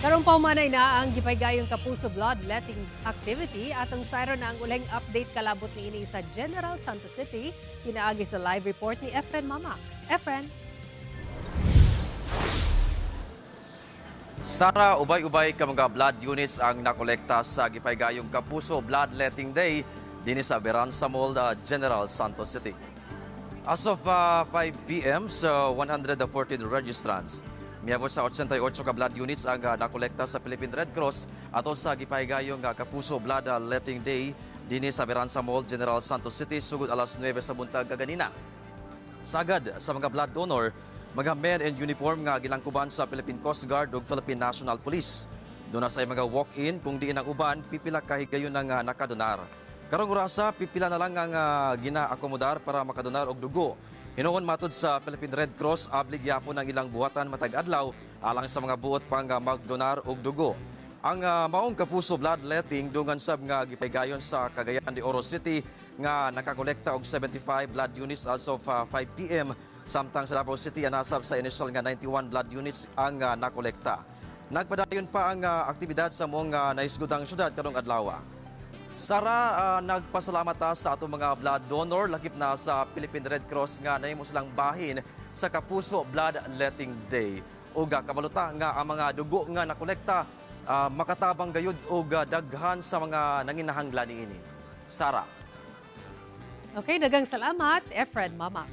Karong pahumanay na ang gipaygayong Kapuso Bloodletting Activity, atong sayron na ang ulahing update kalabot niini sa General Santos City kinaagi sa live report ni Efren Mama. Efren. Sara, ubay-ubay ka mga blood units ang nakolekta sa gipaygayong Kapuso Bloodletting Day dinhi sa Veranza Mall, General Santos City. As of 5 p.m. sa 114 registrants, miabot sa 88 ka blood units ang nakolekta sa Philippine Red Cross atol sa gipaygayong Kapuso Bloodletting Day dinhi sa Veranza Mall, General Santos City sugod alas 9 sa buntag kaganina. Sagad sa mga blood donor, mga men in uniform nga gilangkuban sa Philippine Coast Guard ug Philippine National Police. Duna say mga walk-in kung diin ang uban pipila ka higayon nga nakadonar. Karong orasa, pipila na lang ang ginaakomodar para makadonar og dugo. Hinuon, matud sa Philippine Red Cross, abli gyapon ang ilang buhatan matag adlaw alang sa mga buot pang magdonar og dugo. Ang maong Kapuso Bloodletting dungan sab nga gipaygayon sa Cagayan de Oro City nga nakakolekta og 75 blood units as of 5 p.m. Samtang sa Davao City, anasab sa initial nga 91 blood units ang nakolekta. Nagpadayon pa ang aktibidad sa maong nahisgudang syudad karong adlaw. Sara, nagpasalamat ta sa atong mga blood donor lakip na sa Philippine Red Cross nga nahimo silang bahin sa Kapuso Bloodletting Day. Ug kabalo ta nga ang mga dugo nga nakolekta makatabang gayud og daghan sa mga nanginahanglan niini. Sara. Okay, daghang salamat, Efren Mama.